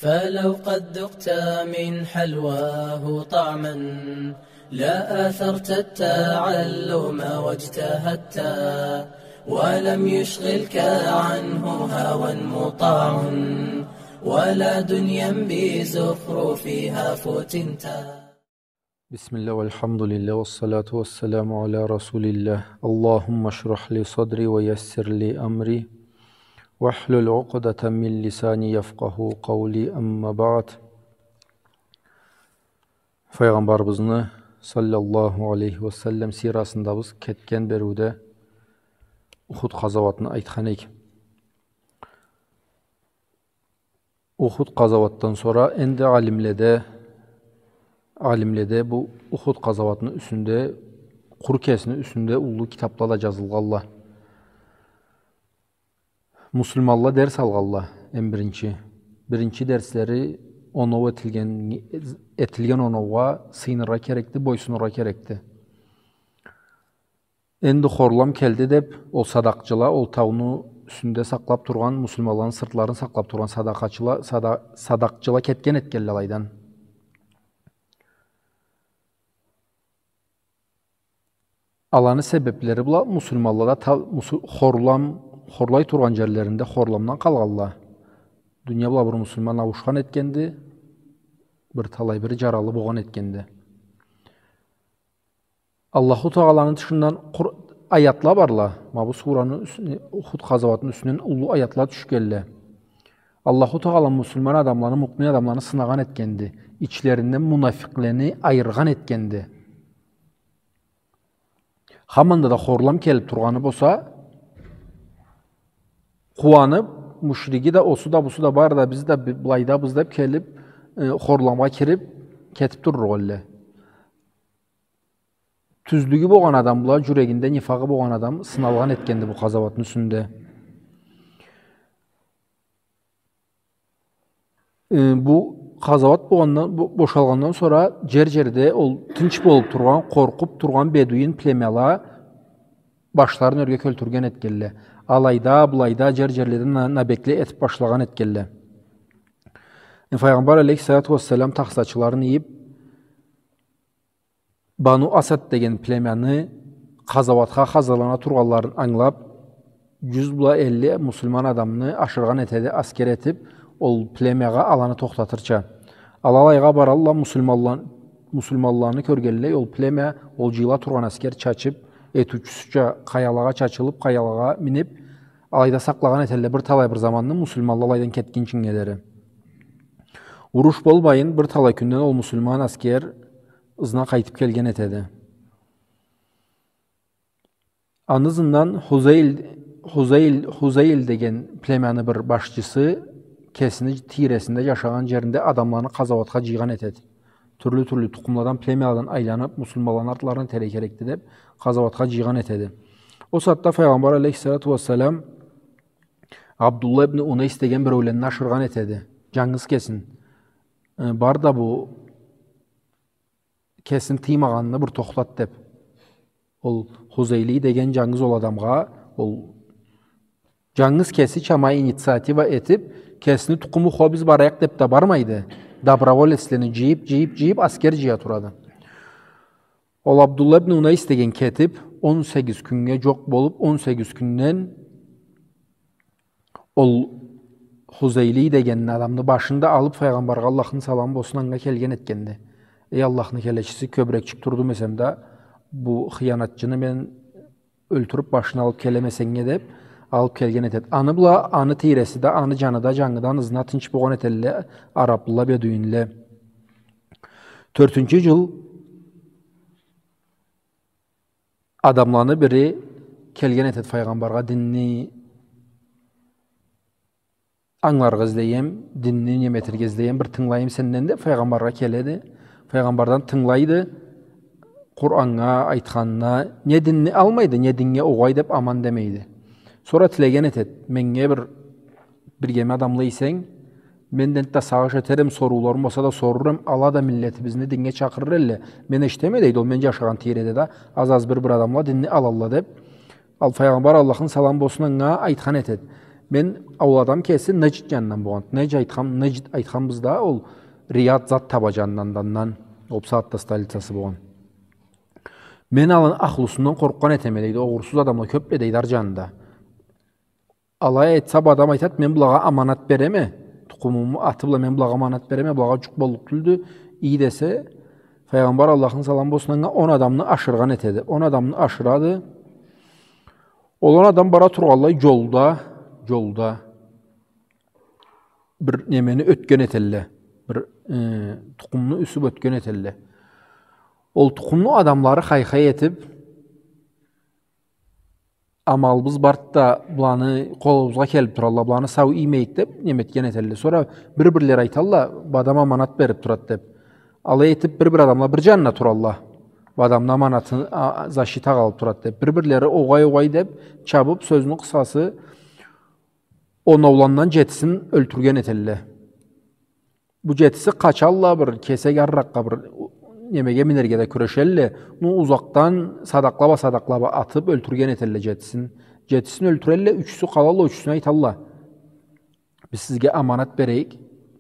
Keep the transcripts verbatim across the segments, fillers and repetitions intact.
فلو قد ذقت من حلواه طعما لآثرت التعلم واجتهدت، ولم يشغلك عنه هوى مطاع ولا دنيا بزخرفها فتنت. بسم الله والحمد لله والصلاة والسلام على رسول الله. اللهم اشرح لي صدري ويسر لي أمري واحلل عقدة من لساني يفقه قولي. أما بعد. Файгъамбарыбызны саллаллаху алейхи ва саллам сирасында биз кетген бериуде Ухуд къазауатны айтхан эдик. Ухуд къазауатдан сора энди алимледе, алимледе бу Ухуд къазауатны юсюнде, къуру кесини юсюнде уллу китапла да джазылгъалла. Муслиманла дерс алгъалла, эм биринчи. Биринчи дерслери оноу этилген, этилген оноугъа сыйыныргъа керекди, бойсунургъа керекди. Энди хорлам келди деб, ол садакъчыла, ол тауну юсюнде сакълаб тургъан, муслиманланы сыртларын сакълаб тургъан садакъачыла, сада-, садакъчыла кетген этгелле алайдан. Аланы себеблери бла муслиманлада та-, мусу-, хорлам, хорлай тургъан джерлеринде хорламдан къалгъалла. Дуния бла бир муслиман ауушхан этгенди, бир талай бири джаралы богъан этгенди. Аллаху Тагъаланы тышындан Къур-, аятла барла. Ма бу сураны юсюне, Ухуд къазауатны юсюнден уллу аятла тюшгелле. Аллаху Тагъала муслиман адамланы, муъмин адамланы сынагъан этгенди. Ичлеринден мунафикълени айыргъан этгенди. Хаманда да хорлам келиб тургъаны болса, къууаныб, мушриги да, осу да, бусу да, бары да, биз да, би-, былайда, биз да келиб, э, хорламгъа кириб, кетиб турурукъ элле. Тюзлюгю богъан адам бла джюрегинде нифагъы богъан адам сыналгъан этгенди бу къазауатны юсюнде. Э, бу къазауат богъандан, бо-, бошалгъандан сора джер-джерде ол тынч болуб тургъан, къоркъуб тургъан бедуин племяла башларын ёрге кёлтюрген этгелле. Алайда, былайда, джер-джерледе на-, набегле этиб башлагъан этгелле. Э, Файгъамбар алейхиссалату уассалам тахсачыларын ийиб, Бану Асад деген племяны къазауатха хазырлана тургъанларын ангылаб, джюз бла элли муслиман адамны ашыргъан этеди, аскер этиб, ол племягъа аланы тохтатырча. Ала алайгъа баралла, муслиманла-, муслиманланы кёргеллей, ол племя, ол джыйыла тургъан аскер чачыб, этиучюсюча къаялагъа чачылыб, къаялагъа миниб, алайда сакълагъан этелле бир талай бир заманны, муслиманла алайдан кетгинчинге дери. Уруш болмайын, бир талай кюнден ол муслиман аскер ызына къайтыб келген этеди. Аны ызындан Хузейл, Хузейл, Хузейл деген племяны бир башчысы кесини тийресинде, джашагъан джеринде адамланы къазауатха джыйгъан этеди. Тюрлю-тюрлю тукъумладан, племяладан айланыб, муслиманланы артларына итерге керекди деб, къазауатха джыйгъан этеди. Ол сагъатда Файгъамбар алейхиссалату уассалам Абдулла ибн Унейс деген биреуленни ашыргъан этеди. Джангыз кесин. Э, бар да бу кесин тыймагъанны бир тохтат деб. Ол Хузейли деген джангыз ол адамгъа, ол джангыз кеси чама инициатива этиб, кесини тукъуму, хо, биз барайыкъ деб да бармайды. Доброволецлени джыйыб, джыйыб, джыйыб, аскер джыя турады. Ол Абдулла ибн Унайс деген кетиб, он сегиз кюннге джокъ болуб, он сегиз кюнден ол Хузейли деген адамны башын да алыб, Файгъамбаргъа, Аллахны саламы болсун анга, келген этгенди. Эй Аллахны келечиси, кёбюрекчик турдум эсем да, бу хыянатчыны мен ёлтюрюб, башын алыб келеме сеннге деб, алыб келген этед. Аны бла аны тийреси да, аны джаны да джангыдан ызына тынч болгъан этелле араблыла, бедуинле. Тёртюнчю джыл адамланы бири келген этед Файгъамбаргъа: «Динни ангыларгъа излейме, динни неме этерге излейме, бир тынгылайым сенден», — деб, Файгъамбаргъа келеди. Файгъамбардан тынгылайды, Къураннга, айтханына, не динни алмайды, не диннге огъай деб аман демейди. Сора тилеген этед: «Меннге бир биргеме адамла ийсенг, мен да энтда сагъыш этерем, сорууларым болса да сорурам, ала да миллетибизни диннге чакъырыр элле. Мен эшитеме, — дейди, — ол мен джашагъан тийреде да аз-аз бир-бир адамла динни алалла», — деб. Ал Файгъамбар, Аллахны саламы болсун анга, айтхан этед: Мен ол адам кеси Неджд джанындан болгъан. Неджд айтхан, Неджд айтханбыз да, ол Рияд зат таба джанындан, ол бусагъатда столицасы болгъан. Мен аланы ахлусундан къоркъгъан этеме, дейди. Огъурсуз адамла кёпдюле, дейди, ар джанында. Алай айтса, бу адам айтат, мен былагъа аманат береме. Тукъумуму аты бла мен былагъа аманат береме, былагъа джукъ боллукъ тюлдю. Ий десе, Файгъамбар, Аллахны саламы болсун анга, он адамны ашыргъан этеди. Он адамны ашырады. Ол он адам бара тургъанлай джолда, джолда бир немени ётген этелле. Бир, э, тукъумну юсюб ётген этелле. Ол тукъумну адамлары хай-хай этиб, амалыбыз барды да, буланы къолубузгъа келиб туралла, буланы сау иймейик деб, неме этген этелле. Сора бир-бирлери айталла, бу адам аманат бериб турад деб. Алай этиб, бир-бир адамла бир джанына туралла. Бу адамны аманатын, а, защитагъа алыб турад деб. Бир-бирлери огъай-огъай деб, чабыб, сёзню къысхасы, оноуландан джетисин ёлтюрген этелле. Бу джетиси къачалла, бир кесек арыракъгъа бир немеге минерге да кюрешелле. Ну, узакъдан садакълаба-садакълаба атыб ёлтюрген этелле джетисин. Джетисин ёлтюрелле, ючюсю къалалла, ючюсюне айталла: «Биз сизге аманат берейик,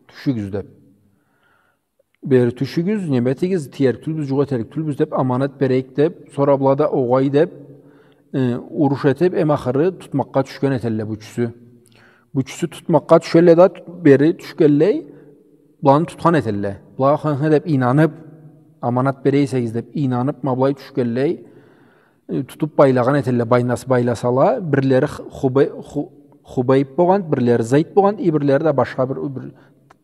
тюшюгюз», — деб. «Бери тюшюгюз, неме этигиз, тиерик тюлбюз, джукъ этерик тюлбюз», — деб, аманат берейик деб, сора была да огъай деб, э, уруш этиб, эм ахыры тутмакъгъа тюшген этелле бу ючюсю. Бу ючюсю тутмакъгъа тюшелле да, тут-, бери тюшгенлей, буланы тутхан этелле. Булагъа хы-хы деб ийнаныб, аманат бере эсегиз деб ийнаныб, ма былай тюшгенлей, э, тутуб байлагъан этелле, байнас-, байласала, бирлери Х-, Хубей-, Ху-, Хубейб болгъан, бирлери Зейд болгъан, и бирлери да башха бир, бир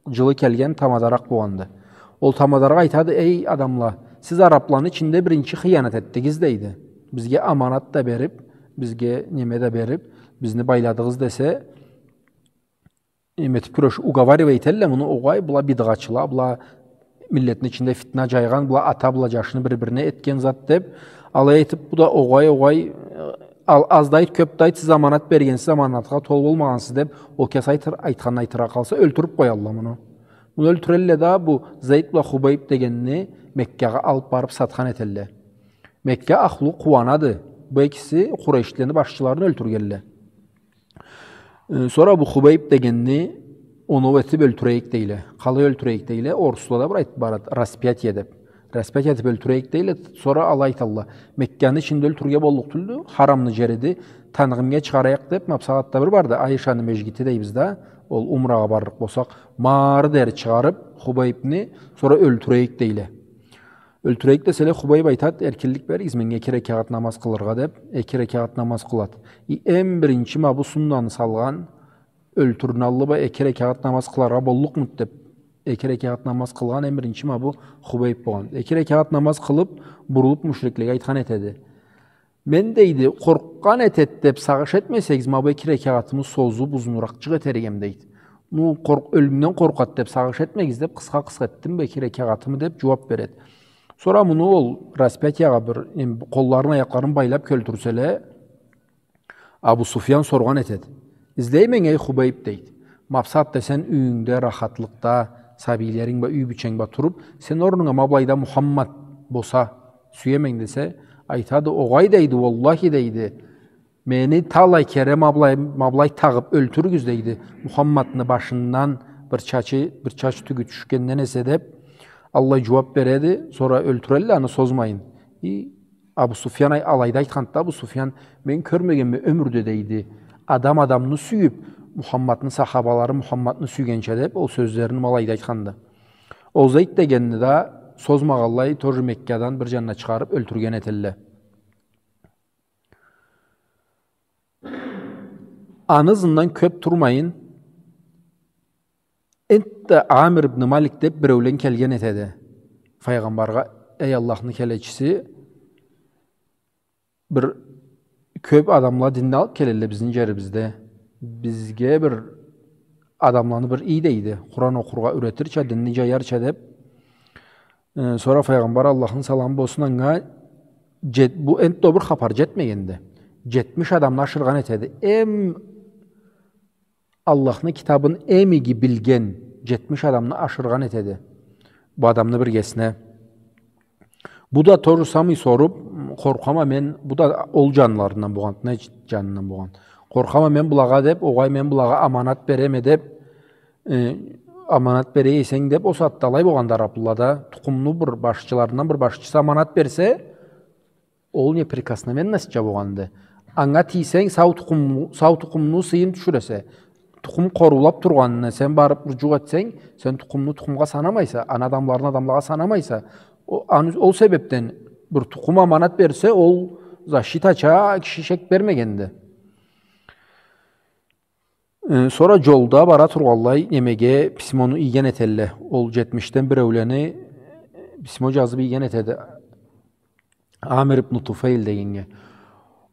джылы келген тамадаракъ болгъанды. Ол тамадаракъ айтады: «Эй адамла, сиз арабланы ичинде биринчи хыянат этдигиз», — дейди. «Бизге аманат да бериб, бизге неме да бериб, бизни байладыгъыз», — десе, эм этиб кюреш, уговаривать этелле муну, огъай, была бидгъачыла, была миллетни ичинде фитна джайгъан, была ата бла джашны бир-бирине этген зат деб, алай этиб, бу да огъай, огъай, э, ал-, аз да айт, кёб да айт, сиз аманат бергенсиз, аманатха толу болмагъансыз деб, ол кеси айтыр-, айтханын айтыргъа къалса, ёлтюрюб къоялла муну. Муну ёлтюрелле да, бу Зейд бла Хубейб дегенни Меккагъа алыб барыб сатхан этелле. Мекка ахлу къууанады. Бу экиси Къурейшлени башчыларын ёлтюргелле. Э, сора бу Хубейб дегенни оноу этиб ёлтюрейик дейле. Къалай ёлтюрейик дейле? Оруслада бир айтыб барад, распятие деб. Распятие этиб ёлтюрейик дейле. Сора алай айталла: «Мекканы ичинде ёлтюрюрге боллукъ тюлдю, харамны джериди, Танъимге чыгъарайыкъ», — деб, ма бусагъатда бир барды, Айшаны межгити дейбиз да, ол умрагъа барлыкъ болсакъ, ма ары дери чыгъарыб Хубейбни, сора ёлтюрейик дейле. Ёлтюрейик деселе, Хубейб айтад: «Эркинлик беригиз меннге эки рекагъат намаз къылыргъа», — деб, эки рекагъат намаз къылад. И эм биринчи ма бу суннаны салгъан, ёлтюрюн аллы бла эки рекагъат намаз къылыргъа боллукъмуд деб, эки рекагъат намаз къылгъан эм биринчи ма бу Хубейб болгъан. Эки рекагъат намаз къылыб, бурулуб, мушриклеге айтхан этеди: «Мен, — дейди, — къоркъгъан этед деб сагъыш этмесегиз, ма бу эки рекагъатымы созуб, узунуракъчыкъ этерик эм», — дейди. «Ну, къоркъ-, ёлюмден къоркъад деб сагъыш этмегиз деб, къысха-къысха этдим бу эки рекагъатымы», — деб джууаб беред. Сора муну ол распятиягъа бир, эм, къолларын, аякъларын байлаб кёлтюрселе, Абу Суфьян соргъан этед: «Излейме, эй Хубейб, — дейд, — ма бусагъатда сен юйюнгде, рахатлыкъда, сабийлеринг бла, юй бийченг бла туруб, сени орнунга ма былайда Мухаммад болса, сюеме», — десе, айтады: «Огъай, — дейди, — уаллахи, — дейди, — мени талай кере ма былай, ма былай тагъыб ёлтюрюгюз, — дейди, — Мухаммадны башындан бир чачы, бир чач тюгю тюшгенден эсе», — деб, аллай джууаб береди, сора ёлтюрелле аны созмайын. И Абу Суфьян ай-, алайда айтханды да, Абу Суфьян: «Мен кёрмегенме ёмюрде, — дейди, — адам адамны сюйюб, Мухаммадны сахабалары Мухаммадны сюйгенча», — деб, ол сёзлерин ма алайда айтханды. Ол Зейд дегенни да созмагъанлай, тоже Меккадан бир джанына чыгъарыб ёлтюрген этелле. Аны ызындан кёб турмайын, энтда Амир ибн Малик деб биреулен келген этеди Файгъамбаргъа: «Эй Аллахны келечиси, бир кёб адамла динни алыб келелле бизни джерибизде. Бизге бир адамланы бир ий, — дейди, — Къуран окъургъа юретирча, динни джаярча», — деб. Э, сора Файгъамбар, Аллахны саламы болсун анга, джет-, бу энтда бир хапар джетмегенди. Джетмиш адамны ашыргъан этеди. Эм Аллахны китабын эм иги билген джетмиш адамны ашыргъан этеди. Бу адамны биргесине. Бу да то же самое соруб, «Къоркъама мен», бу да ол джанларындан болгъан, не джанындан болгъан. Къоркъама мен былагъа деп, огъай, мен былагъа аманат береме деп, э, аманат бере эсенг деп, ол сагъатда алай болгъанды араплылада, тукъумну бир башчыларындан бир башчысы аманат берсе, ол неприкосновенностча болгъанды. Анга тийсенг, сау тукъумну, сау тукъумну сыйын тюшюресе. Тукъум къоруулап тургъанына сен барып ружукъ этсенг, сен тукъумну тукъумгъа санамайса, ана адамларын адамлагъа санамайса, о-, аны, ол себепден бир тукъум аманат берсе, ол защитача киши шек бермегенди. Э, сора джолда бара тургъанлай немеге письмону ийген этелле. Ол джетмишден биреулени письмо джазып ийген этеди. Амир ибн Туфейл дегеннге.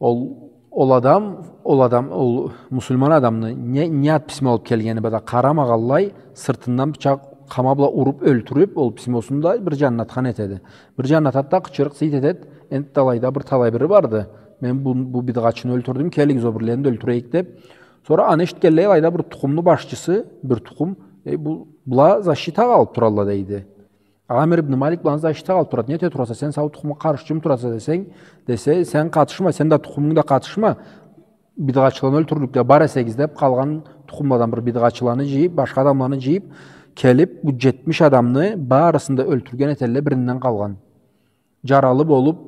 Ол, ол адам, ол адам, ол муслиман адамны не, не зат письмо алып келгени бла да къарамагъанлай, сыртындан бычакъ къама бла уруп ёлтюрюп, ол письмосун да бир джанына атхан этеди. Бир джанына атады да къычырыкъ сыйт этеди, энтда алайда бир талай бири барды. Мен бу, бу бидгъатчыны ёлтюрдюм, келигиз, ол бирлерин да ёлтюрейик деп. Сора аны эшитгенлей, алайда бир тукъумну башчысы, бир тукъум, э, бу, была защитагъа алып туралла, дейди. Амир ибн Малик быланы защитагъа алып турады. Не эте тураса, сен сау тукъумгъа къаршчымы тураса десенг, десе, сен къатышма, сен да тукъумунг да къатышма. Бидгъатчыланы ёлтюрлюкде бар эсегиз деп, къалгъан тукъумладан бир бидгъатчыланы джыйып, башха адамланы джыйып, келип, бу джетмиш адамны барысын да ёлтюрген этелле, биринден къалгъан. Джаралы болуп,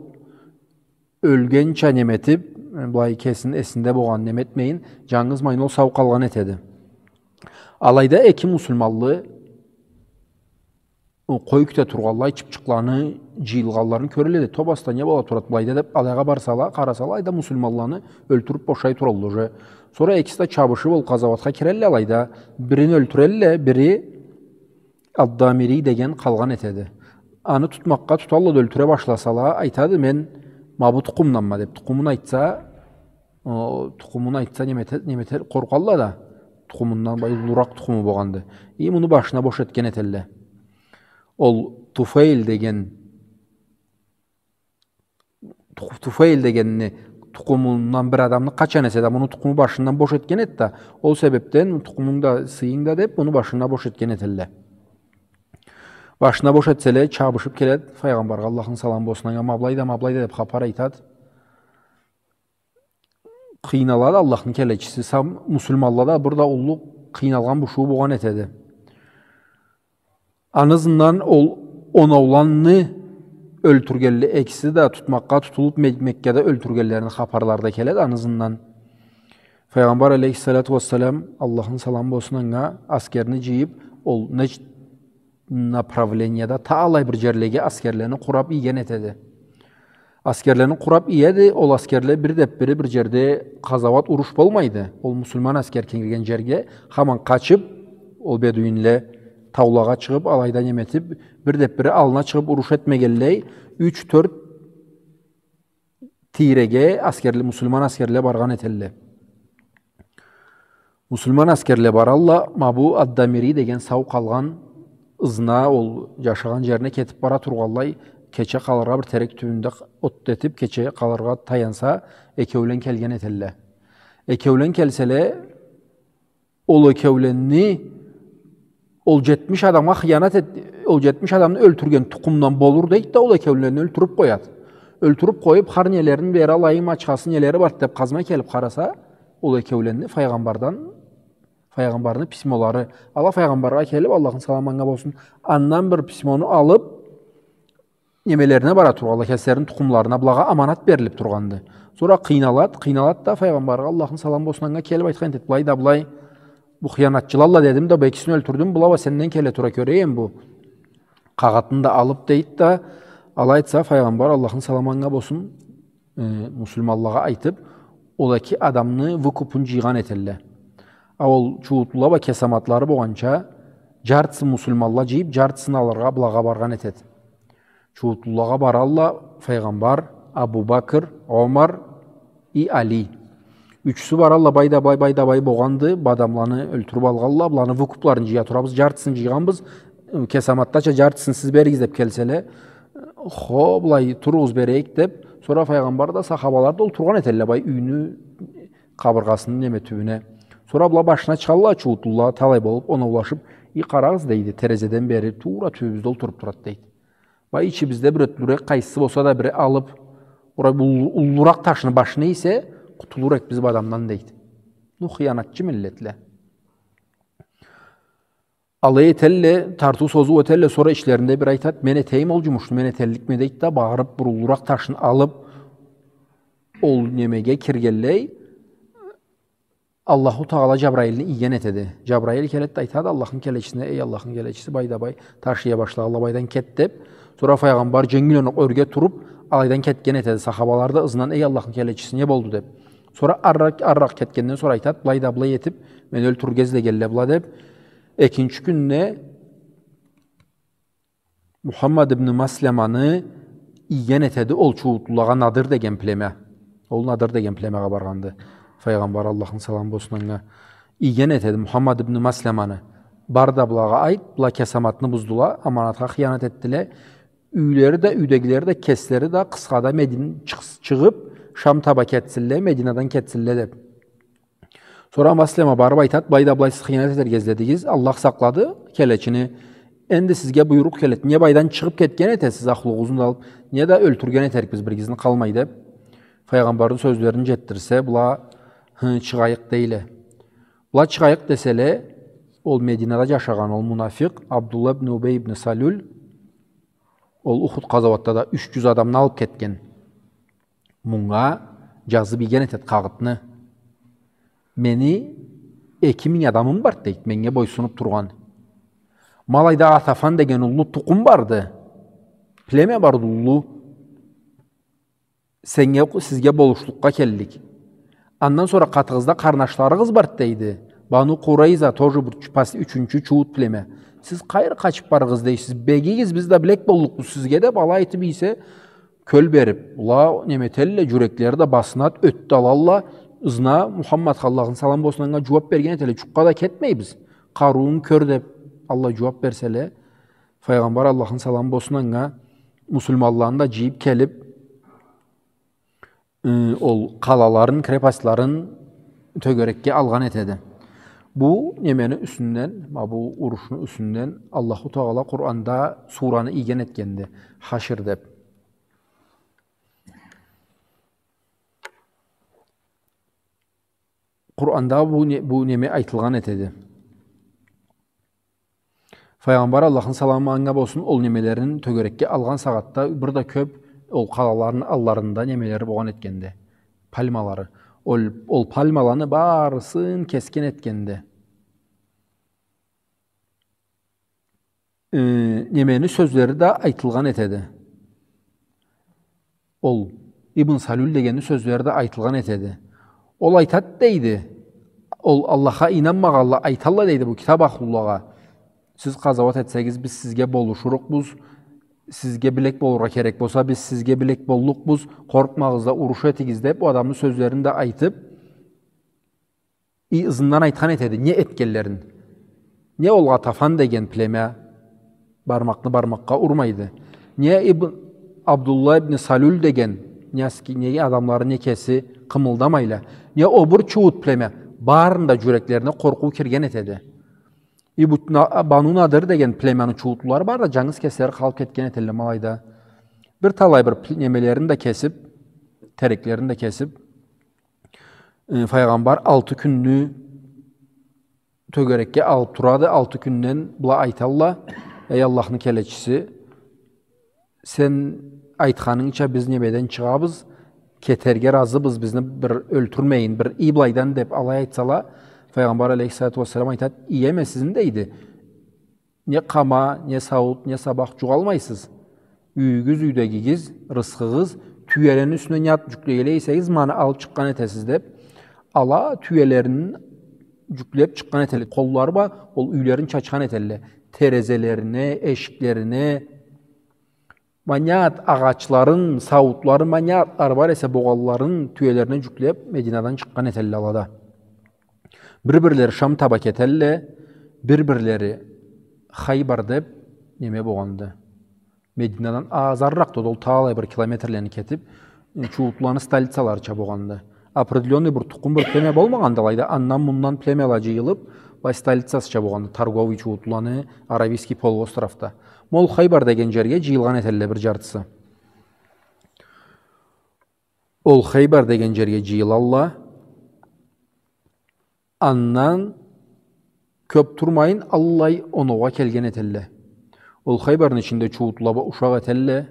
ёлгенча неме этип, былай кесин эсинде болгъан неме этмейин, джангыз майын ол сау къалгъан этеди. Алайда эки муслиманлы къой кюте тургъанлай, чыпчыкъланы джыйылгъанларын кёрелле да, тобаста не бола турады былайда деп, алайгъа барсала, къарасала, алайда муслиманланы ёлтюрюп бошай туралла уже. Сора экиси да чабышып, ол къазауатха кирелле алайда, бирин ёлтюрелле, бири Ад-Дамири деген къалгъан этеди. Аны тутмакъгъа туталла да ёлтюре башласала, айтады, мен ма бу тукъумданма деп, тукъумун айтса, о, тукъумун айтса, неме эте-, неме этер, къоркъалла да, тукъумундан бай уллуракъ тукъуму болгъанды. И муну башына бош этген этелле. Ол Туфейл деген, Туф-, Туфейл дегенни тукъумундан бир адамны къачан эсе да, муну тукъуму башындан бош этген эди да, ол себепден тукъумунг да, сыйынг да деп, муну башына бош этген этелле. Башына бош этселе, чабышып келед, файгъамбаргъа, Аллахны саламы болсун анга, ма былай да, ма былай да деп хапар айтад. Къыйналады Аллахны келечиси, сам-, муслиманлада бир да уллу къыйналгъан бушуу болгъан этеди. Аны ызындан ол оноуланы ёлтюргенле экиси да тутмакъгъа тутулуп, Мек-, Меккада ёлтюргенлерини хапарлары да келеди. Аны ызындан Файгъамбар алейхиссалату уассалам, Аллахны саламы болсун анга, аскерни джыйып, ол Нежд направлениеда талай бир джерлеге аскерлени къурап ийген этеди. Аскерлени къурап иеди, ол аскерле бир деп бири бир джерде къазауат, уруш болмайды. Ол муслиман аскер кирген джерге хаман къачып, ол бедуинле таулагъа чыгъып, алайда неме этип, бир деп бири аллына чыгъып уруш этмегенлей, юч-тёрт тийреге аскерле, муслиман аскерле баргъан этелле. Муслиман аскерле баралла, ма бу Ад-Дамири деген сау къалгъан ызына, ол джашагъан джерине кетип бара тургъанлай, кече къалыргъа бир терек тюбюнде от этип, кече къалыргъа таянса, экеулен келген этелле. Экеулен келселе, ол экеуленни, ол джетмиш адамгъа хыянат эт-, ол джетмиш адамны ёлтюрген тукъумдан болур дейди да, ол экеуленни ёлтюрюп къояды. Ёлтюрюп къоюп, хар нелерин бери алайым, ачхасы, нелери бар деп, къазмай келип къараса, ол экеуленни файгъамбардан, файгъамбарны письмолары. Ала файгъамбаргъа келип, Аллахны саламы анга болсун, андан бир письмону алып, немелерине бара тургъанла, кеслерини тукъумларына, былагъа аманат берилип тургъанды. Сора къыйналат, къыйналат да файгъамбаргъа, Аллахны саламы болсун анга, келип айтхан этет, былай да былай, бу хыянатчылалла дедим да, бу экисин ёлтюрдюм, была уа сенден келе тура, кёрейим бу къагъытны да алып, дейт да, алай айтса, файгъамбар, Аллахны саламы анга болсун, э, муслиманлагъа айтып, ол эки адамны выкупун джыйгъан этелле. А ол чууутлула уа кесаматлары болгъанча, джартысын муслиманла джыйып, джартысын алыргъа былагъа баргъан этет. Чууутлулагъа баралла файгъамбар, Абу Бакр, Омар и Али. Ючюсю баралла, бай да бай, бай да бай болгъанды, бу адамланы ёлтюрюп алгъалла, быланы выкупларын джыя турабыз, джартысын джыйгъанбыз, кесаматдача джартысын сиз беригиз деп келселе, хо, былай туругъуз, берейик деп, сора файгъамбар да, сахабалар да олтургъан этелле бай юйню къабыргъасыны неме тюбюне. Сора была башына чыгъалла чууутлула, талай болуп, оноулашып, и къарагъыз, дейди, терезеден бери туура тюбюбюзде олтуруп турады, дейди. Ва ичибизде бир ётлюрек къайсысы болса да бири алып, ора бу уллу-, уллуракъ ташны башына ийсе, къутулур эк биз бу адамдан, дейди. Ну, хыянатчы миллетле. Алай этелле, тартыу-созуу этелле, сора ичлеринде бири айтат: «Мен этейим ол джумушну, мен этелликме», — дейт да, барыб, буруллуракъ ташны алыб, ол немеге киргенлей, Аллаху Тагъала Джабраилни ийген этеди. Джабраил келет да айтады Аллахны келечисине: «Эй, Аллахны келечиси, былайда былай таш ие башлагъанла, былайдан кет», — деб. Сора файгъамбар дженгил окъ ёрге туруб, алайдан кетген этеди. Сахабалары да ызындан: «Эй, Аллахны келечиси, не болду?» — деб. Сора арракъ, арракъ кетгенден сора айтат: «Былай да былай этиб, мени ёлтюрюрге излегенле была», — деб. Экинчи кюнде Мухаммад ибн Масламаны ийген этеди ол чууутлулагъа Надыр деген племя. Ол Надыр деген племягъа баргъанды. Файгъамбар, Аллахны саламы болсун анга, ийген этеди Мухаммад ибн Масламаны. «Бар да былагъа айт, была кесаматны буздула, аманатха хыянат этдиле. Юйлери да, юйдегилери да, кеслери да къысхада Медин-, чыкъс-, чыгъыб, Шам таба кетсинле, Мединадан кетсинле», — деб. Сора Маслама барыб айтат: «Былай да былай сиз хыянат этерге изледигиз, Аллах сакълады келечини. Энди сизге буйрукъ келет. Не былайдан чыгъыб кетген этесиз, ахлугъугъузну да алыб, не да ёлтюрген этерикбиз биригизни къалмай», — деб. Файгъамбарны сёзлерин джетдирсе, была, хы, чыгъайыкъ дейле. Была чыгъайыкъ деселе, ол Мединада джашагъан ол мунафикъ Абдулла ибн Убей ибн Салюль, ол Ухуд къазауатда да юч джюз адамны алыб кетген. Мунга джазыб ийген этет къагъытны. «Мени эки минг адамым бар, — дейт, — меннге бойсунуб тургъан. Ма алайда Гъатафан деген уллу тукъум барды. Племя барды уллу. Сеннге, сизге болушлукъгъа келдик. Андан сора къатыгъызда къарнашларыгъыз бар, — дейди. — Бану Къурайза, тоже бир чу-, пас-, ючюнчю чууут племя. Сиз къайры къачыб барыгъыз дейсиз? Бегигиз, биз да билек боллукъбуз сизге», — деб, алай айтыб ийсе, кёл бериб, была неме этелле, джюреклери да басынат, ётдю алалла, ызына Мухаммадха, Аллахны саламы болсун анга, джууаб берген этелле: «Джукъгъа да кетмейбиз, къарыуунг кёр», — деб, аллай джууаб берселе, Файгъамбар, Аллахны саламы болсун анга, муслиманланы да джыйыб келиб, ы, ол къалаларын, крепостьларын тёгерекге алгъан этеди. Бу немени юсюнден, ма бу урушну юсюнден Аллаху Тагъала Къуранда сураны ийген этгенди, Хашр деб. Къуранда бу не-, бу неме айтылгъан этеди. Файгъамбар, Аллахны саламы анга болсун, ол немелерин тёгерекге алгъан сагъатда бир да кёб ол къалаларыны алларында немелери болгъан этгенди. Пальмалары. Ол, ол пальмаланы барысын кесген этгенди. Э, немени сёзлери да айтылгъан этеди. Ол Ибн Салюль дегенни сёзлери да айтылгъан этеди. Ол айтат дейди, ол Аллахха ийнанмагъанла айталла дейди бу китаб ахлулагъа: «Сиз къазауат этсегиз, биз сизге болушурукъбуз, сизге билек болургъа керек болса, биз сизге билек боллукъбуз, къоркъмагъыз да, уруш этигиз», — деб, ол адамны сёзлерин да айтыб, и ызындан айтхан этеди не этгенлерин. Не ол Гъатафан деген племя бармакъны бармакъгъа урмайды, не Ибн, Абдулла ибн Салюль деген, не аски-, не адамлары, не кеси къымылдамайла, не о бир чууут племя, барыны да джюреклерине къоркъуу кирген этеди. И бу На-, Бану Надыр деген племяны чууутлулары бары да джангыз кеслери къалыб кетген этелле ма алайда. Бир талай бир пл-, немелерин да кесиб, тереклерин да кесиб, э, файгъамбар алты кюнню тёгерекге алыб турады. Алты кюнден была айталла: «Эй Аллахны келечиси, сен айтханынгча биз немеден чыгъабыз, кетерге разыбыз, бизни бир ёлтюрмейин, бир ий былайдан», — деб алай айтсала, файгъамбар алейхиссалату уассалам айтат: «Иеме сизни, — дейди, — не къама, не сауут, не сабах джугъалмайсыз. Юйюгюз, юйдегигиз, рысхыгъыз, тюелени юсюне не зат джюклегенлей эсегиз, ма аны алыб чыкъгъан этесиз», — деб, ала тюелерин джюклеб чыкъгъан этелле. Къоллары бла ол юйлерин чачхан этелле. Терезелерине, эшиклерине, ма не зат агъачларын, сауутларын, ма не затлары бар эсе болгъанларын тюелерине джюклеб, Мединадан чыкъгъан этелле ала да. Бир-бирлери Шам таба кетелле, бир-бирлери Хайбар деб неме болгъанды. Мединадан азарыракъда, ол талай бир километрлени кетиб, чууутлуланы столицаларыча болгъанды. Определённый бир тукъум, бир племя болмагъанды алайда, андан-мундан племяла джыйылыб, былай столицасыча болгъанды, торговый чууутлуланы, Аравийский полуостровда. Ма ол Хайбар деген джерге джыйылгъан этелле бир джартысы. Ол Хайбар деген джерге джыйылалла. Андан кёп турмайын, аллай оноугъа келген этелле. Ол Хайбарны ичинде чууутлула ба-, ушакъ этелле.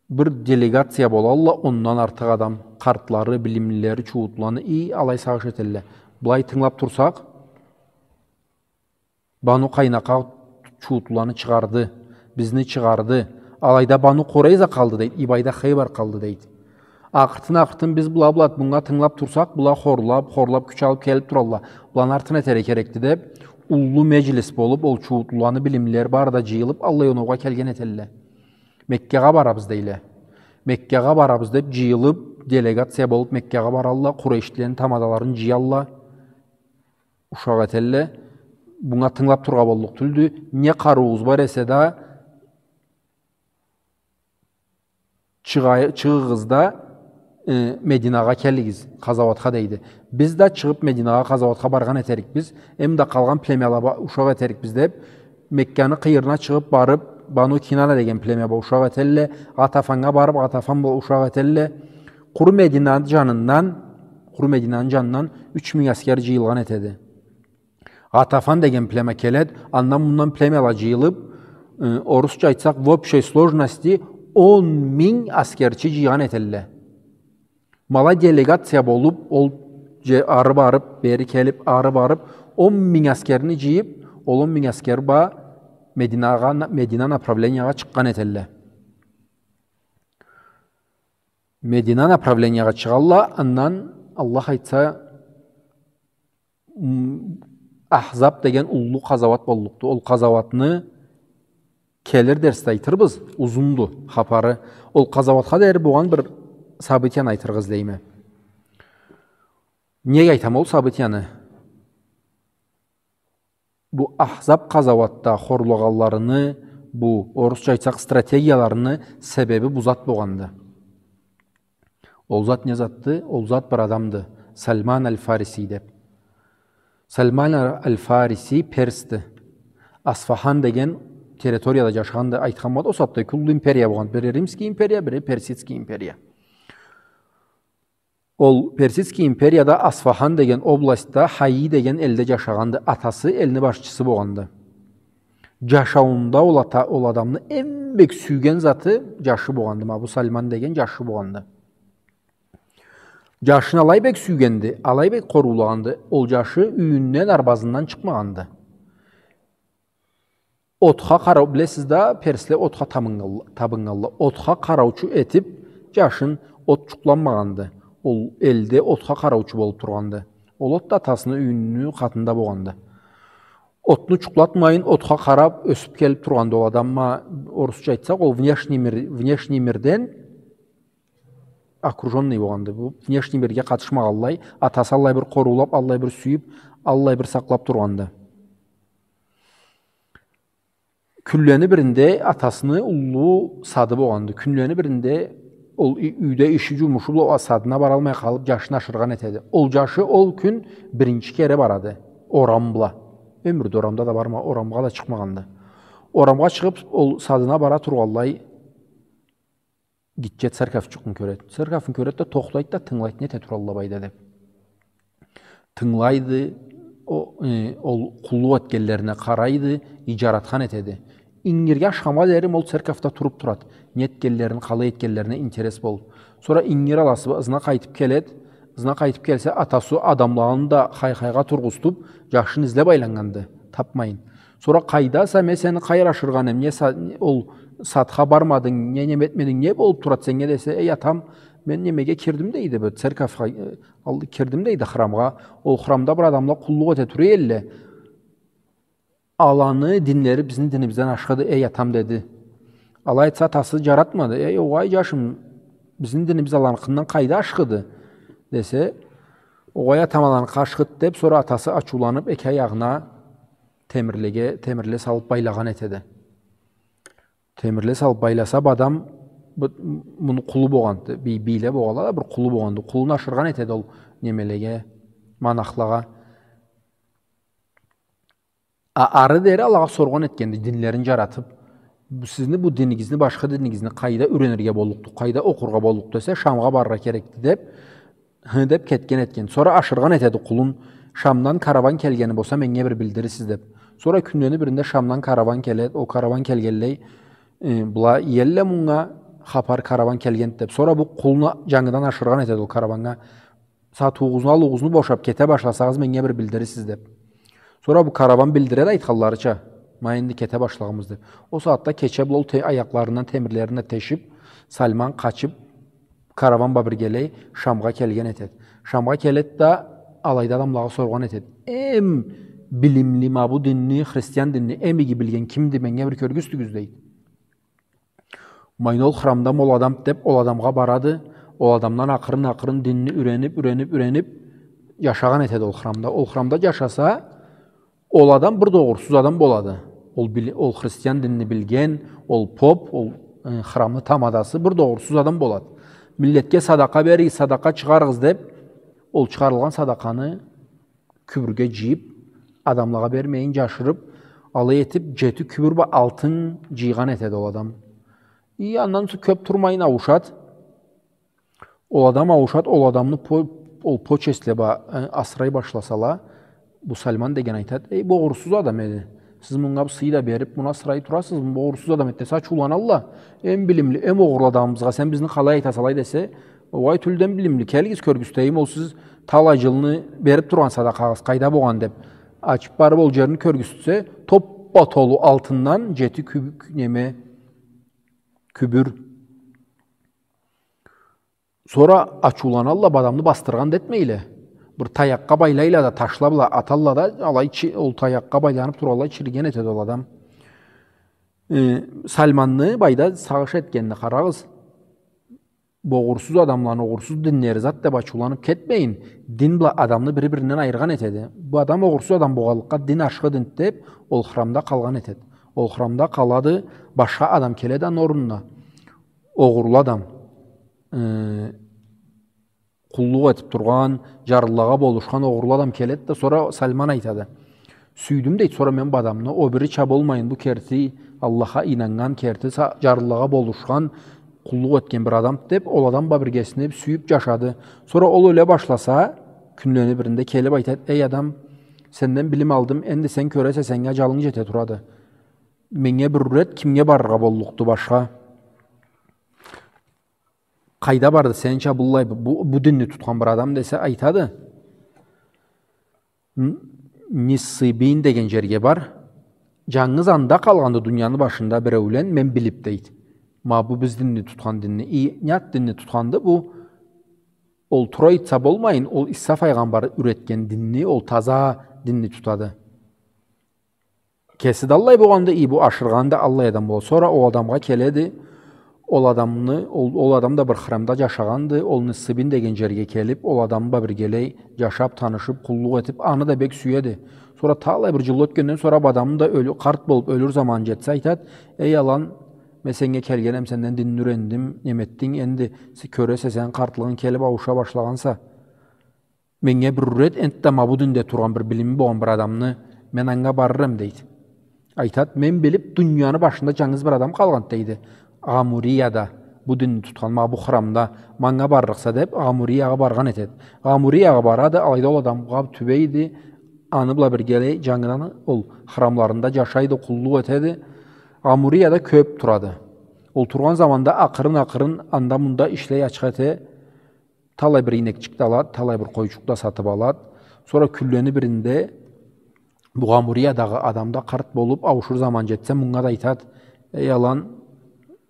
Бир делегация болалла, ондан артыкъ адам, къартлары, билимлилери, чууутлуланы, и алай сагъыш этелле. Былай тынгылап турсакъ, Бану Къайнукъа чууутлуланы чыгъарды, бизни чыгъарды. Алайда Бану Къурайза къалды, дейди, и былайда Хайбар къалды, дейди. Акъыртын-акъыртын биз была, была, мынга тынгылап турсакъ, была хорлап, хорлап кюч алып келип туралла. Буланы артын этерге керекди деп, уллу меджлис болуп, ол чууутлуланы билимлилери бары да джыйылып, аллай оноугъа келген этелле. Меккагъа барабыз, дейле. Меккагъа барабыз деп джыйылып, делегация болуп Меккагъа баралла, къурейшлилени тамадаларын джыялла. Ушакъ этелле. Мынга тынгылап тургъа боллукъ тюлдю. Не къарыуугъуз бар эсе да, чыгъай-, чыгъыгъыз да, э, Мединагъа келигиз, къазауатха, дейди. Биз да чыгъып Мединагъа къазауатха баргъан этерикбиз. Эм да къалгъан племяла ба-, ушакъ этерикбиз деп, Мекканы къыйырына чыгъып барып, Бану Кинана деген племя ба ушакъ этелле. Гъатафаннга барып, Гъатафан ба ушакъ этелле. Къуру Мединаны джанындан, къуру Мединаны джанындан юч минг аскер джыйылгъан этеди. Гъатафан деген племя келед, андан-мундан племяла джыйылып, э, орусча айтсакъ, в общей сложности он минг аскерчи джыйгъан этелле. Ма алай делегация болуп, ол дже-, ары барып, бери келип, ары барып, он минг аскерни джыйып, ол он минг аскер ба Мединагъа, Медина направлениягъа чыкъгъан этелле. Медина направлениягъа чыгъалла, андан, Аллах айтса, м, Ахзаб деген уллу къазауат боллукъду. Ол къазауатны келир дерсде айтырбыз, узунду хапары. Ол къазауатха дери болгъан бир событияны айтыргъа излейме. Неге айтама ол событияны? Бу Ахзаб къазауатда хорлагъанларыны, бу, орусча айтсакъ, стратегияларыны себеби бу зат болгъанды. Ол зат не затды? Ол зат бир адамды. Салман аль-Фариси деп. Салман аль-Фариси персди. Асфахан деген территорияда джашагъанды, айтхан болад. Ол сагъатда эки уллу империя болгъан. Бири Римский империя, бири Персидский империя. Ол Персидский империяда Асфахан деген областьда Хайи деген элде джашагъанды. Атасы элни башчысы болгъанды. Джашауунда ол ата-, ол адамны эм бек сюйген заты джашы болгъанды. Ма бу Салман деген джашы болгъанды. Джашын алай бек сюйгенди, алай бек къоруулагъанды, ол джашы юйюнден, арбазындан чыкъмагъанды. Отха къарау, билесиз да, персле отха табыннгалла-, табыннгалла. Отха къараучу этип, джашын от джукъланмагъанды. Ол элде отха къараучу болуп тургъанды. Ол от да атасыны юйюню къатында болгъанды. Отну джукълатмайын, отха къарап, ёсюп келип тургъанды ол адам. Ма, орусча айтсакъ, ол внешний мир, внешний мирден окружённый болгъанды. Бу внешний мирге къатышмагъанлай, атасы аллай бир къоруулап, аллай бир сюйюп, аллай бир сакълап тургъанды. Кюнлени биринде атасыны уллу сады болгъанды. Кюнлени биринде ол ю-, юйде иши, джумушу бла садына баралмай къалып, джашын ашыргъан этеди. Ол джашы ол кюн биринчи кере барады. Орам бла. Ёмюрде орамда да барма-, орамгъа да чыкъмагъанды. Орамгъа чыгъып, ол садына бара тургъанлай, гитче церковчукъну кёрет. Церковну кёрет да, тохтайт да, тынгылайт, не эте туралла былайда деп. Тынгылайды, о, э, ол къуллукъ этгенлерине къарайды, и джаратхан этеди. Ингирге ашхамгъа дери ол церковда туруп турат. Не этгенлерин, къалай этгенлерине интерес болуп. Сора ингир аласы ызына къайтып келет. Ызына къайтып келсе, атасы адамларын да хай-хайгъа тургъузтуп, джашын излеп айланнганды, тапмайын. Сора, къайдаса, мен сени къайры ашыргъан эм, не са-, ол садха бармадынг, не, неме этмединг, не болуп турат сеннге десе, эй, атам, мен немеге кирдим, дейди, бир церковха, э, ал-, кирдим, дейди, храмгъа. Ол храмда бир адамла къуллукъ эте тура элле. Аланы динлери бизни динибизден ашхыды, эй, атам, деди. Алай айтса, атасы джаратмады. Эй, огъай, джашым, бизни динибиз аланыкъындан къайда ашхыды? Десе, огъай, атам, аланыкъы ашхыды, деп, сора атасы ачыуланып, эки аягъына темирлеге, темирле салып байлагъан этеди. Темирле салып байласа, бу адам, бу, муну къулу болгъанды. Бий-, бийле болгъанла да, бир къулу болгъанды. Къулун ашыргъан этеди ол немелеге, монахлагъа. А ары дери алагъа соргъан этгенди, динлерин джаратып. Бу сизни, бу динигизни, башха динигизни къайда юренирге боллукъду, къайда окъургъа боллукъду десе, Шамгъа барыргъа керекди деп, хы деп кетген этген. Сора ашыргъан этеди къулун, Шамдан караван келгени болса, меннге бир билдирирсиз», — деп. Сора кюнлени биринде Шамдан караван келед, ол караван келгенлей, э, была иелле мунга хапар, караван келгенд деп. Сора бу къулну жангыдан ашыргъан этед ол караваннга. «Сатыуугъузну, алыуугъузну бошап кете башласагъыз, меннге бир билдирирсиз», — деп. Сора бу караван билдиред айтханларыча: «Ма энди кете башлагъанбыз», — деп. Ол сагъатда кече бла ол те-, аякъларындан темирлерин да тешип, Салман къачып, караван бла биргелей Шамгъа келген этед. Шамгъа келед да, алайда адамлагъа соргъан этед: «Эм билимли ма бу динни, христиан динни эм иги билген кимди, меннге бир кёргюзтюгюз», — дейд. «Ма энди ол храмда ма ол адам», — деп, ол адамгъа барады. Ол адамдан акъырын-акъырын динни юренип, юренип, юренип, жашагъан этеди ол храмда. Ол храмда жашаса, ол адам бир да огъурсуз адам болады. Ол били-, ол христиан динни билген, ол поп, ол, э, храмны тамадасы бир да огъурсуз адам болады. «Миллетге садакъа беригиз, садакъа чыгъарыгъыз», — деп, ол чыгъарылгъан садакъаны кюбюрге жыйып, адамлагъа бермейин, жашырып, алай этип, жети кюбюр бла алтын жыйгъан этеди ол адам. И андан сора кёп турмайын ауушад. Ол адам ауушад, ол адамны по-, ол почестле бла, э, асырай башласала, бу Салман деген айтад: «Эй, бу огъурсуз адам эди. Сиз мунга бу сый да берип, муну асырай турасыз, бу огъурсуз адам эди», — десе, ачыуланалла. «Эм билимли, эм огъурлу адамыбызгъа сен бизни къалай айтаса алай?» — десе, «Огъай, тюлден билимли, келигиз, кёргюзтейим, ол сиз талай жылны берип тургъан садакъагъыз къайда болгъан», — деп, ачып барып ол жерни кёргюзтсе, топпа-толу алтындан жети кюб-, неме, кюбюр. Сора ачыуланалла, бу адамны басдыргъан да этмейле. Бир таякъгъа байлайла да, ташла бла аталла да, алай чи-, ол таякъгъа байланып туралла, чириген этеди ол адам. Э, Салманны былайда сагъыш этгенине къарагъыз. Бу огъурсуз адамланы огъурсуз динлери зат деп ачыуланып кетмейин, дин бла адамны бири-биринден айыргъан этеди. Бу адам огъурсуз адам болгъанлыкъгъа дин ашхы дин деп, ол храмда къалгъан этеди. Ол храмда къалады, башха адам келеди аны орнуна. Огъурлу адам, э, къуллукъ этип тургъан, жарлылагъа болушхан огъурлу адам келеди да, сора Салман айтады: «Сюйдюм, — дейди, — сора мен бу адамны, о бирича болмайын, бу керти Аллахха ийнаннган, керти са-, жарлылагъа болушхан, къуллукъ этген бир адам», — деп, ол адам бла биргесине сюйюп жашады. Сора ол ёле башласа, кюнлени биринде келип айтады: «Эй адам, сенден билим алдым, энди сен кёресе, сеннге ажалынг жете турады. Меннге бир юрет, кимге барыргъа боллукъду башха? Къайда барды сенича быллай бу, бу, бу динни тутхан бир адам?» — десе, айтады: «Н-, Ниссибин деген жерге бар. Жангыз анда къалгъанды дунияны башында биреулен, мен билип, — дейди. — Ма бу биз динни тутхан динни». И не зат динни тутханды бу? Ол Троица болмайын, ол Иса файгъамбар юретген динни, ол таза динни тутады. Кеси да аллай болгъанды, и бу ашыргъан да аллай адам бол. Сора ол адамгъа келеди. Ол адамны, ол, ол адам да бир храмда жашагъанды. Ол Ниссибин деген жерге келип, ол адам бла биргелей жашап, танышып, къуллукъ этип, аны да бек сюеди. Сора талай бир жыл ётгенден сора бу адамны да ёлю-, къарт болуп ёлюр заманы жетсе, айтад: «Эй алан, мен сеннге келгенем, сенден динни юрендим, неме этдинг, энди се-, кёресе, сени къартлыгъынг келип аууша башлагъанса. Меннге бир юрет, энтда ма бу динде тургъан бир билими болгъан бир адамны, мен анга барырем», — дейди. Айтад: «Мен билип, дунияны башында жангыз бир адам къалгъанд, — дейди, — Гъамурияда, бу динни тутхан, ма бу храмда, манга барырыкъса», — деп, Гъамуриягъа баргъан этед. Гъамуриягъа барады, алайда ол адамгъа тюбейди, аны бла биргелей жангыдан ол храмларында жашайды, къуллукъ этеди. Гъамурияда кёп турады. Ол тургъан заманда акъырын-акъырын анда-мында ишлей, ачха эте, талай бир ийнекчик да алад, талай бир къойчукъ да сатып алад. Сора кюнлени биринде бу Гъамуриядагъы адам да къарт болуп, ауушур заман жетсе, мунга да айтад: «Эй алан,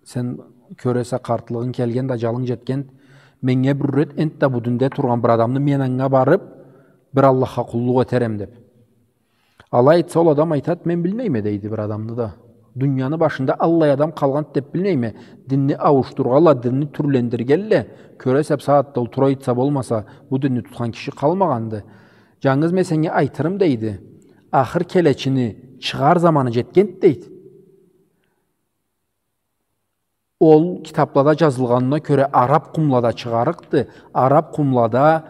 сен кёресе, къартлыгъынг келгенд, ажалынг жетгенд, меннге бир юрет, энтда бу динде тургъан бир адамны, мен анга барып, бир Аллахха къуллукъ этерем», — деп. Алай айтса, ол адам айтад: «Мен билмейме, — дейди, — бир адамны да. Дунияны башында аллай адам къалгъанд деп билмейме. Динни ауушдургъанла, динни тюрлендиргенле. Кёресе, бусагъатда ол Троица болмаса, бу динни тутхан киши къалмагъанды. Жангыз мен сеннге айтырым, — дейди, — ахыр келечини чыгъар заманы жетгенд, — дейди. — Ол китаплада жазылгъанына кёре, араб къумлада чыгъарыкъды. Араб къумлада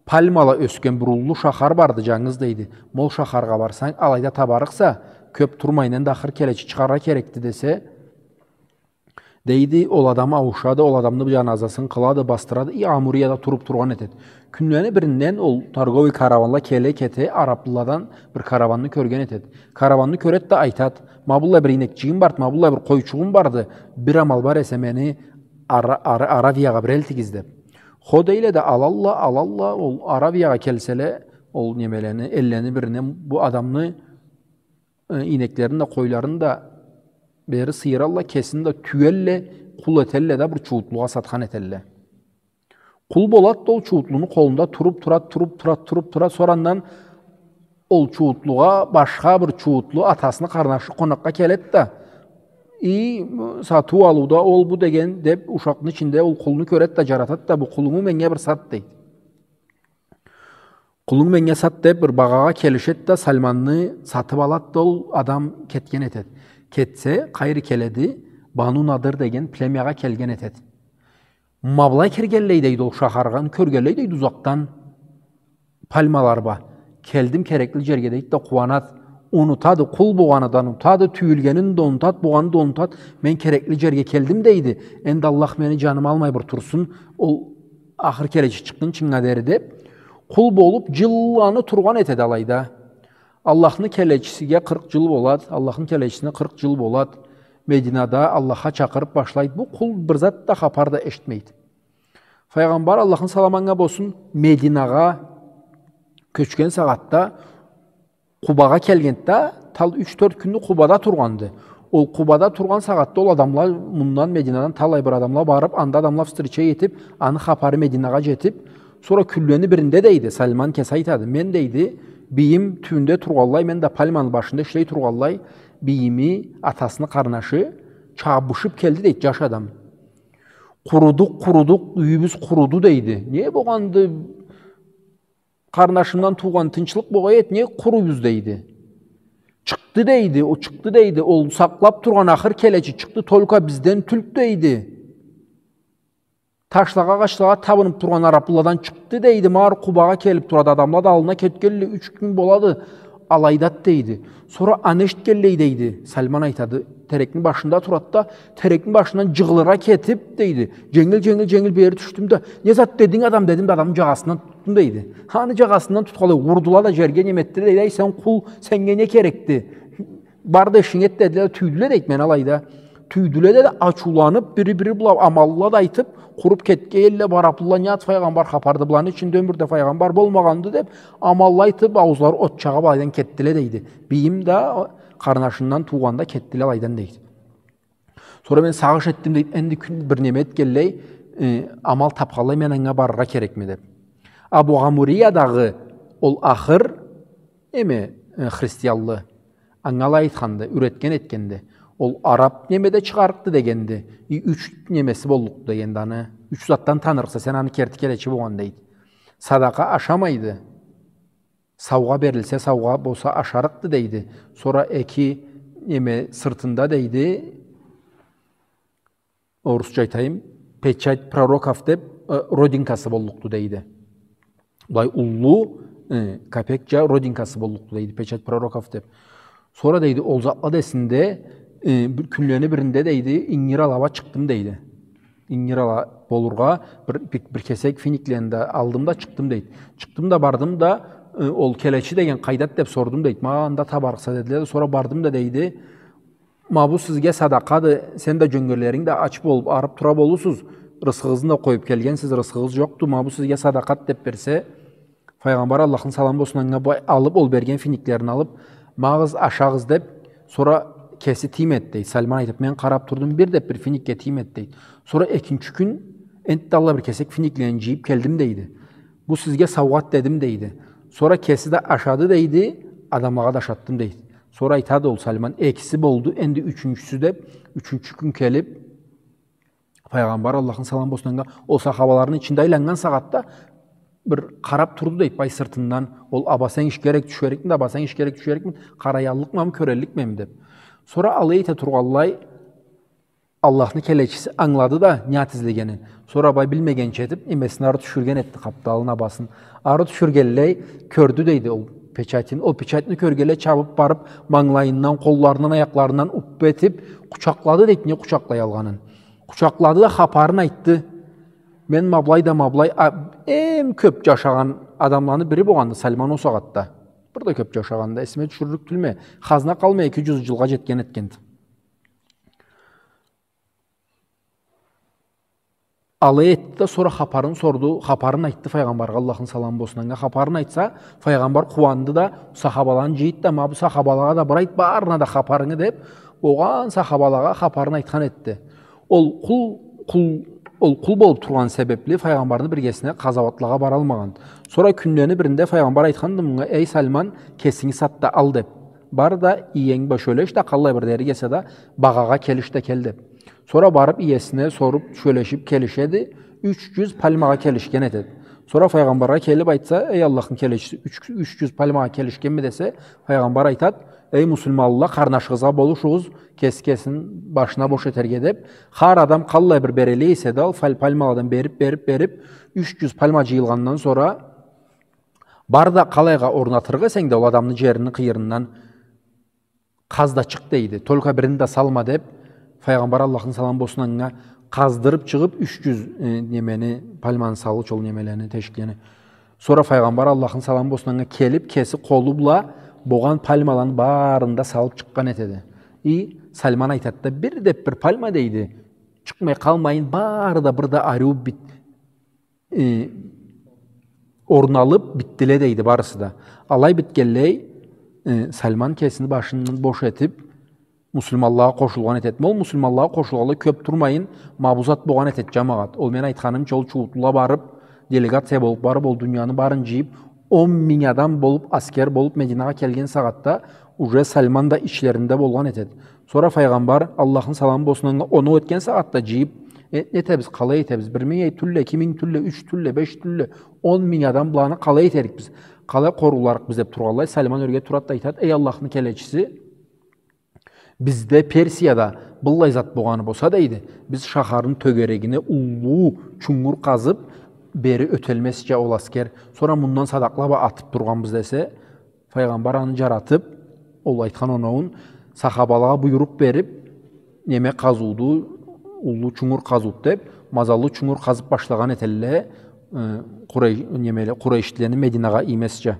пальмала ёсген бир уллу шахар барды, жангыз, — дейди. — Ма ол шахаргъа барсанг, алайда табарыкъса, кёп турмайын, энди ахыр келечи чыгъаргъа керекди», — десе, Дейди, ол адам ауушады, ол адамны жаназасын къылады, бастырады, и Амурия да туруп тургъан этед. Кюнлени биринден ол торговый караванла келе-кете, араплыладан бир караванны кёрген этед. Караванны кёред да айтад: «Ма быллай бир ийнекчигим барды, ма быллай бир къойчугъум барды, бир амал бар эсе мени Ара-, Ара-, Аравиягъа бир элтигиз», — деп. Хо дейле да, алалла, алалла, ол Аравиягъа келселе, ол немелени, эллени бирине бу адамны, э, ийнеклерин да, къойларын да бери сыйыралла, кесин да тюелле, къул этелле да, бир чууутлугъа сатхан этелле. Къул болад да, ол чууутлуну къолунда туруп турад, туруп турад, туруп турад. Сора андан ол чууутлугъа башха бир чууутлу, атасыны къарнашы, къонакъгъа келед да, и сатыу-алыуда ол-бу деген деп, ушакъны ичинде ол къулну кёред да, жаратад да: «Бу къулунгу меннге бир сат», — дейди. «Къулунгу меннге сат», — деп, бир багъагъа келишед да, Салманны сатып алад да, ол адам кетген этед. Кетсе, къайры келеди, Бану Надыр деген племягъа келген этед. Ма былай киргенлей, дейди, ол шахаргъа, кёргенлей, дейди, узакъдан пальмалар ба. «Келдим керекли жерге», — дейди да къууанад. Унутады, къул болгъаны да унутады, тюйюлгенин да унутад, болгъанын да унутад. «Мен керекли жерге келдим», — дейди. «Энди Аллах мени жанымы алмай бир турсун, ол ахыр келечи чыкъгъынчы чынга дери», — деп, къул болуп, жылланы тургъан этеди алайда. Аллахны келечисине къыркъ жыл болад, Аллахны келечисине къыркъ жыл болад. Мединада Аллахха чакъырып башлайды. Бу къул бир зат да, хапар да эшитмейди. Файгъамбар, Аллахны саламы анга болсун, Мединагъа кёчген сагъатда Къубагъа келгенди да, тал юч-тёрт кюнню Къубада тургъанды. Ол Къубада тургъан сагъатда ол адамла мындан, Мединадан талай бир адамла барып, анда адамла встреча этип, аны хапары Мединагъа жетип, сора кюнлени биринде, дейди, Салман кеси айтады: «Мен, — дейди, — бийим тюбюнде тургъанлай, мен да пальманы башында ишлей тургъанлай, бийими атасыны къарнашы чабышып келди, — дейди, — жаш адам. Къурудукъ, къурудукъ, юйюбюз къуруду, — дейди. — Не болгъанды? Къарнашымдан туугъан тынчлыкъ болгъай эди, не къуруйбуз, — дейди. — Чыкъды, — дейди, — о чыкъды, — дейди, — ол сакълап тургъан ахыр келечи чыкъды, только бизден тюлдю, — дейди. — Ташлагъа, агъачлагъа табынып тургъан араплыладан чыкъды, — дейди. — Ма ары Къубагъа келип турады, адамла да аллына кетгенле, юч кюн болады, алайдады», — дейди. Сора аны эшитгенлей, дейди, Салман айтады, терекни башында турады да, терекни башындан жыгъылыргъа кетип, дейди, «женгил, женгил, женгил бери тюшдюм да, не зат дединг, адам?» — дедим да, адамны жагъасындан тутдум, дейди. Аны жагъасындан тутханлай урдула да, жерге неме этдиле, дейди: «Эй, сен къул, сеннге не керекди? Бар да ишинг эт», — дедиле, тюйдюле, дейди, мени алайда. Тюйдюле да, ачыуланып, бири-бири бла амалла да айтып, къуруп кетген элле бу араплыла. Не зат, файгъамбар хапарды буланы ичинде, ёмюрде файгъамбар болмагъанды деп, амалла айтып, ауузлары от чагъып алайдан кетдиле, дейди. Бийим да, къарнашындан туугъан да кетдиле алайдан, дейди. Сора мен сагъыш этдим, дейди, энди кюн бир неме этгенлей, э, амал тапханлай, мен анга барыргъа керекме деп. Абу Амурия дагъы ол ахыр, эме, э, христианлы, анга алай айтханды, юретген этгенди. Ол араб немеде чыгъарыкъды дегенди. И юч немеси боллукъду дегенди аны. Юч затдан танырыкъса сен аны керти келечи болгъан, дейди. Садакъа ашамайды. Саугъа берилсе, саугъа болса ашарыкъды, дейди. Сора эки неме сыртында, дейди, орусча айтайым, печать пророков деп, э, родинкасы боллукъду, дейди. Былай уллу, э, капекча родинкасы боллукъду, дейди, печать пророков деп. Сора, дейди, ол затла да эсинде, э, бир кюнлени биринде, дейди, ингир алаб а чыкъдым, дейди. Ингир ала болургъа бир, бир, бир кесек финиклени да алдым да чыкъдым, дейди. Чыкъдым да, бардым да, э, ол келечи деген къайдады деп сордум, дейди. Магъа анда табарыкъса дедиле да, сора бардым да, дейди, ма бу сизге садакъады, сен да, жёнгерлеринг да ач болуп, арып тура болурсуз, рысхыгъызны да къоюп келгенсиз, рысхыгъыз жокъду, ма бу сизге садакъады деп берсе, Файгъамбар, Аллахны саламы болсун анга, бу алып, ол берген финиклерин алып, магъыз, ашагъыз деп, сора кеси тиймеди, дейди. Салман айтып, мен къарап турдум, бир да бир финикге тиймеди, дейди. Сора экинчи кюн энтда алай бир кесек финиклени жыйып келдим, дейди. Бу сизге саугъат дедим, дейди. Сора кеси да ашады, дейди, адамлагъа да ашатдым, дейди. Сора айтады ол Салман, экиси болду, энди ючюнчюсю деп, ючюнчю кюн келип, Файгъамбар, Аллахны саламы болсун анга, ол сахабаларыны ичинде айланнган сагъатда бир къарап турду, дейди, бай сыртындан, ол абасанг ишге керек тюшерикмиди, абасанг ишге керек тюшерикмиди, къараяллыкъмамы, кёрелликмеми деп. Сора алай эте тургъанлай, Аллахны келечиси ангылады да не зат излегенин. Сора бай билмегенча этип, немесин ары тюшюрген этди, къапталын, абасын. Ары тюшюргенлей, кёрдю, дейди, ол печатин. Ол печатны кёргенлей, чабып барып, мангылайындан, къолларындан, аякъларындан уппа этип, къучакълады, дейди, не къучакълаялгъанын. Къучакълады да хапарын айтды. Мен ма былай да ма былай, а, эм кёп джашагъан адамланы бири болгъанды Салман ол сагъатда. Бир да кёп джашагъанды, эсиме тюшюрлюк тюлме. Хазна къалмай эки джюз джылгъа джетген этгенди. Алай этди да, сора хапарын сорду, хапарын айтды файгъамбаргъа, Аллахны саламы болсун анга. Хапарын айтса, файгъамбар къууанды да, сахабаланы джыйды да, ма бу сахабалагъа да бир айт барына да хапарынгы деб, огъан сахабалагъа хапарын айтхан этди. Ол къул, къул, ол къул болуб тургъан себебли файгъамбарны биргесине къазауатлагъа баралмагъан. Сора кюнлени биринде файгъамбар айтханды мунга: «Эй Салман, кесинги сат да ал», — деб. «Бар да иенг бла шёлеш да, къаллай бир дери келсе да, багъагъа келиш да кел», — деб. Сора барыб, иесине соруб, шёлешиб келишеди, юч джюз пальмагъа келишген этеди. Сора файгъамбаргъа келиб айтса: «Эй Аллахны келечиси, юч, юч джюз пальмагъа келишгенми?» — десе, файгъамбар айтад: «Эй муслиманла, къарнашыгъызгъа болушугъуз, кеси кесин башына бош этерге», — деб, хар адам къаллай бир береллик эсе да, ол паль-, пальмаладан бериб, бериб, бериб, юч джюз пальма джыйылгъандан сора, «Бар да къалайгъа орнатырыкъ эсенг да ол адамны джерини къыйырындан, къаз да чыкъ», — дейди. «Только бирин да салма», — деб, файгъамбар, Аллахны саламы болсун анга, къаздырыб чыгъыб, юч джюз, э, немени, пальманы салгъыч ол немелени, тешиклени. Сора файгъамбар, Аллахны саламы болсун анга, келиб, кеси къолу бла болгъан пальмаланы барын да салыб чыкъгъан этеди. И Салман айтад да: «Бир деб бир пальма, — дейди, — чыкъмай къалмайын, бары да бир да ариу бит-, э, орун алыб битдиле», — дейди, барысы да. Алай битгенлей, э, Салман кесини башын бош этиб, муслиманлагъа къошулгъан этеди. Ол муслиманлагъа къошулгъанлай кёб турмайын, ма бу зат болгъан этеди, джамагъат. Ол мен айтханымча, ол чууутлула барыб, делегация болуб барыб, ол дунияны барын джыйыб, он минг адам болуб, аскер болуб, Мединагъа келген сагъатда уже Салман да ичлеринде болгъан этеди. Сора файгъамбар, Аллахны саламы болсун анга, оноу этген сагъатда джыйыб: «Э, нетебиз, къалай этебиз? Бир минг тюлле, эки минг тюлле, юч тюлле, беш тюлле, он минг адам, быланы къалай этерикбиз? Къалай къорууларыкъбыз?» — деб тургъанлай, Салман ёрге турад да айтад: «Эй Аллахны келечиси, бизде Персияда быллай зат болгъаны болса, — дейди, — биз шахарны тёгерегине уллу чунгур къазыб, бери ёталмазча ол аскер, сора мындан садакъла бла атыб тургъанбыз», — десе, файгъамбар аны джаратыб, ол айтхан оноуун, сахабалагъа буйрукъ бериб, неме къазыуду, уллу чунгур къазыуду деб, мазаллы чунгур къазыб башлагъан этелле, э, Къурей-, немеле, къурейшлилени Мединагъа иймезча.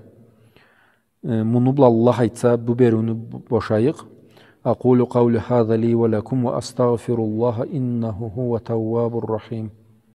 Э, муну бла, Аллах айтса, бу бериуню б-, бошайыкъ. أقول قولي هذا لي ولكم وأستغفر الله إنه هو التواب الرحيم.